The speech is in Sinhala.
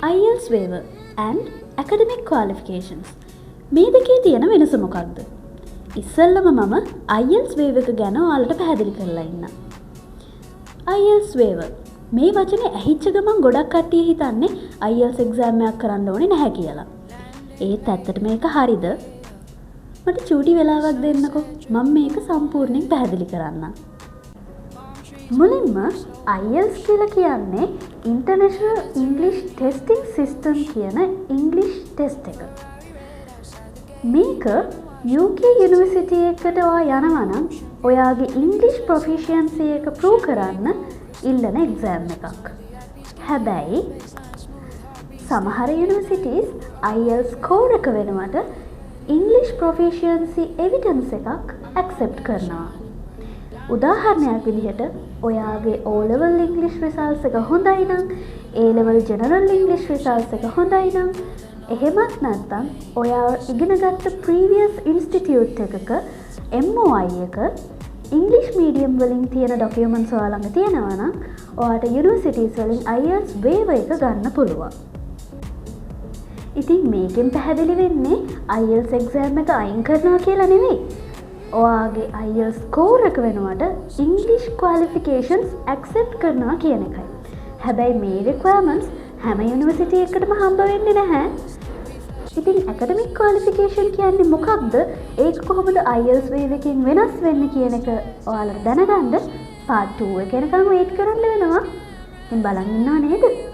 IELTS waiver and academic qualifications මේ දෙකේ තියෙන වෙනස මොකක්ද? ඉස්සෙල්ලම මම IELTS waiver එක ගැන ඔයාලට පැහැදිලි කරලා ඉන්නම්. IELTS waiver මේ වචනේ ඇහිච්ච ගමන් ගොඩක් කට්ටිය හිතන්නේ IELTS exam එකක් කරන්න ඕනේ නැහැ කියලා. ඒත් ඇත්තටම ඒක හරිද? මට චූටි වෙලාවක් දෙන්නකෝ. මම මේක සම්පූර්ණයෙන් පැහැදිලි කරන්නම්. මුලින්ම IELTS කියලා කියන්නේ International English Testing System කියන ඉංග්ලිෂ් ටෙස්ට් එක. මේක UK යුනිවර්සිටි එකට ඔයා යනවා නම් ඔයාගේ ඉංග්ලිෂ් ප්‍රොෆිෂියන්සි එක ප්‍රූව් කරන්න ඉල්ලන එක්සෑම් එකක්. හැබැයි සමහර යුනිවර්සිටිස් IELTS score එක වෙනුවට ඉංග්ලිෂ් ප්‍රොෆිෂියන්සි එවිඩන්ස් එකක් ඇක්සෙප්ට් කරනවා. උදාහරණයක් විදිහට ඔයාගේ O level English results එක හොඳයි නම්, A level general English results එක හොඳයි නම්, එහෙමත් නැත්නම් ඔයා ඉගෙන ගත්ත ප්‍රීවියස් ඉන්ස්ටිටියුට් එකක MOI එක ඉංග්ලිෂ් මීඩියම් වලින් තියෙන ඩොකියුමන්ට්ස් ඔයා ළඟ තියෙනවා නම්, ඔයාට යුනිවර්සිටිස් වලින් IELTS වේවර් එක ගන්න පුළුවන්. ඉතින් මේකෙන් පැහැදිලි වෙන්නේ IELTS exam එක අයින් කරනවා කියලා නෙවෙයි. ඔයාගේ IELTS score එක වෙනුවට ඉංග්ලිෂ් ක්වොලිෆිකේෂන්ස් ඇක්සෙප්ට් කරනවා කියන එකයි. හැබැයි මේ රික්වයර්මන්ට්ස් හැම යුනිවර්සිටි එකකටම හම්බ වෙන්නේ නැහැ. ඉතින් ඇකඩමික් ක්වොලිෆිකේෂන් කියන්නේ මොකක්ද? ඒක කොහොමද IELTS waiver එකෙන් වෙනස් වෙන්නේ කියන එක ඔයාලට දැනගන්න පාර්ට් 2 එක එනකන් වෙයිට් කරන්න වෙනවා. ඉතින් බලන් ඉන්නව නේද?